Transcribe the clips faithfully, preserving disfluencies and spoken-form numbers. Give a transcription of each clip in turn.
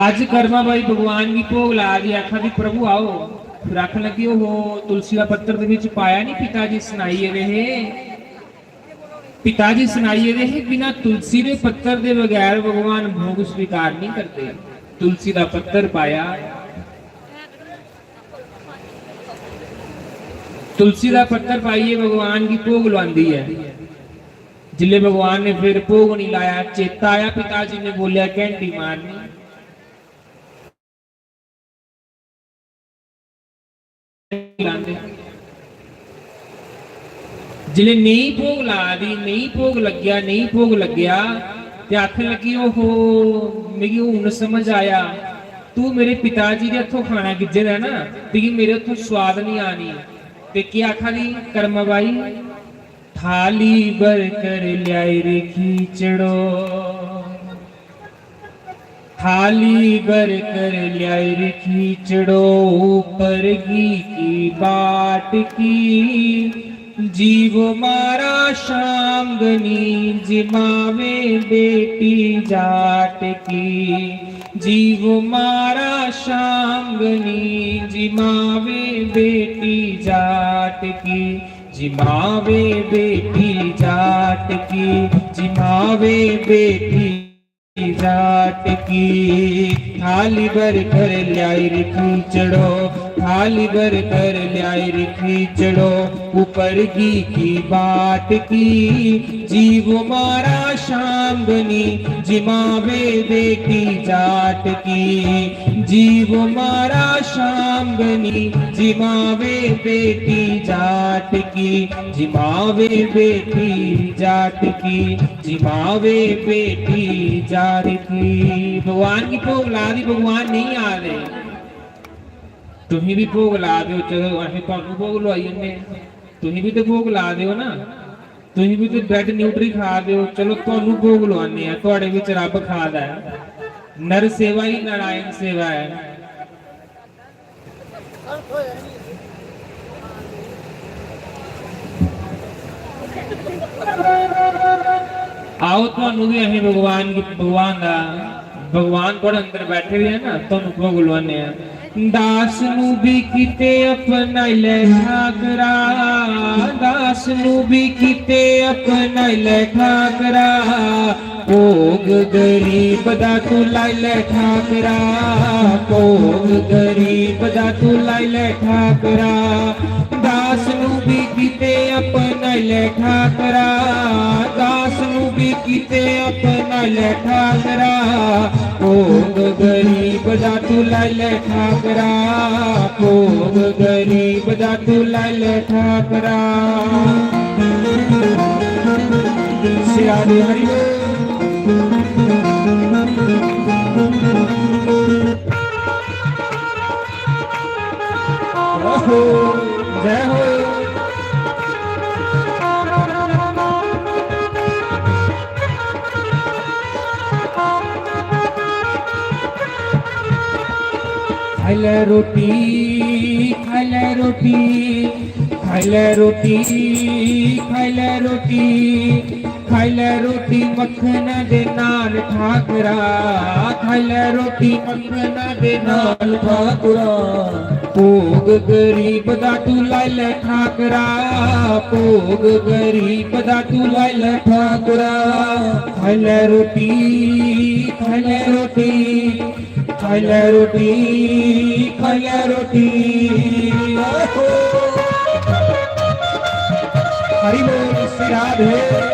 अज्ज कर्मा बाई भगवान गी भोग ला दी, आखा दी, "प्रभु आओ।" फिर आखन लगी, "ओहो, तुलसी दा पत्तर दे बिच पाया नहीं, पिता जी सनाई गेदे हे, पिता जी सनाई गेदे हे, बिना तुलसी दे पत्तर दे बगैर भगवान भोग स्वीकार नहीं करते।" तुलसी दा पत्तर पाया, तुलसी दा पत्तर पाइयै भगवान गी भोग लुआंदी ऐ। जिसलै भगवान ने फिर भोग नहीं लाया, चेता आया, पिता जी ने बोलेआ, "घंटी मारनी।" लांदे। जिसलै नेईं भोग ला दी, नेईं भोग लग्गेआ, नेईं भोग लग्गेआ, ते आखन लगी, "ओहो, मिगी हून समझ आया, तू मेरे पिता जी दे हत्थों खाना गिज्झे दा ना, तुगी मेरे हत्थों स्वाद नहीं आनी।" ते केह् आखा दी कर्मा बाई? "थाली भर कर ल्याई रे खीचड़ो, थाली भर कर ल्याई रे खीचड़ो, ऊपर घी की बाट की, जीव मारा शांगनी, जिमावे बेटी जाट की, जीव मारा शांगनी, जिमावे बेटी जाट की।" जिमावे बेटी जाट की, जिमावे बेटी जाट की। थाली भर कर ल्याई रे खीचड़ो, थाली भर कर ल्याई रे खीचड़ो, ऊपर घी की बाट की। जीव मारा शांगनी, जिमावे बेटी जाट की। जीव मारा शांगनी, जिमावे बेटी जाट की। जिमावे बेटी जाट की, जिमावे बेटी जाट की। भगवान गी भोग ला दी, भगवान नहीं आ रहे। तुसीं भी भोग ला दे हो, चलो असें तुहानू भोग लुआई जन्ने आं। तुसीं भी ते भोग ला दे हो ना, तुसीं भी ते ब्रेड न्यूट्री खा दे हो, चलो तुहानू भोग लुआने आं, तुहाड़े बिच रब खा दा ऐ। नर सेवा ही नारायण सेवा है। आओ, तुहानू भी असें भगवान गी, भगवान दा, भगवान थुआढ़े अंदर बैठे दे ऐ ना, तुहानू भोग लुआने आं। दास नू भी किते अपनाई ले ठाकरा, दास नू भी किते अपनाई ले ठाकरा। भोग गरीब दा तू लाई ले ठाकरा, भोग गरीब दा तू लाई ले ठाकरा। दास नू भी किते अपनाई ले ठाकरा, दास नू भी किते अपनाई ले ठाकरा। भोग गरीब दा तू लाई ले ठाकरा, भोग गरीब दा तू लाई ले ठाकरा। सिया दे हरि बोल। ओहो, जय हो। खाई ले रोटी, खाई ले रोटी, खाई ले रोटी, खाई ले रोटी, खाई ले रोटी मक्खन दे नाल ठाकरा, खाई ले रोटी मक्खन दे नाल ठाकरा। भोग गरीब दा तू लाई ले ठाकरा, भोग गरीब दा तू लाई ले ठाकरा। खाई ले रोटी, खाई ले रोटी, खाई ले रोटी, खाई ले रोटी। हरि बोल श्री राधे।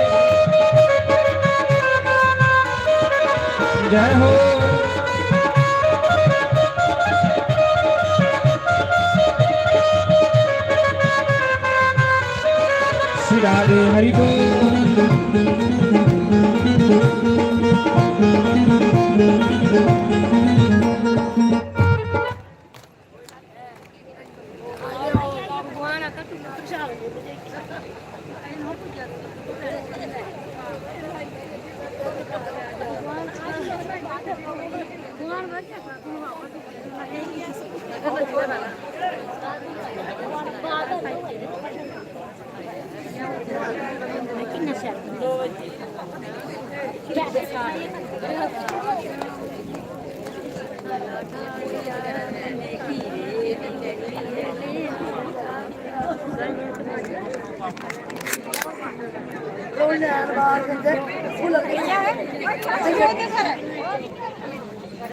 जय हो। श्री राधे हरि बोल।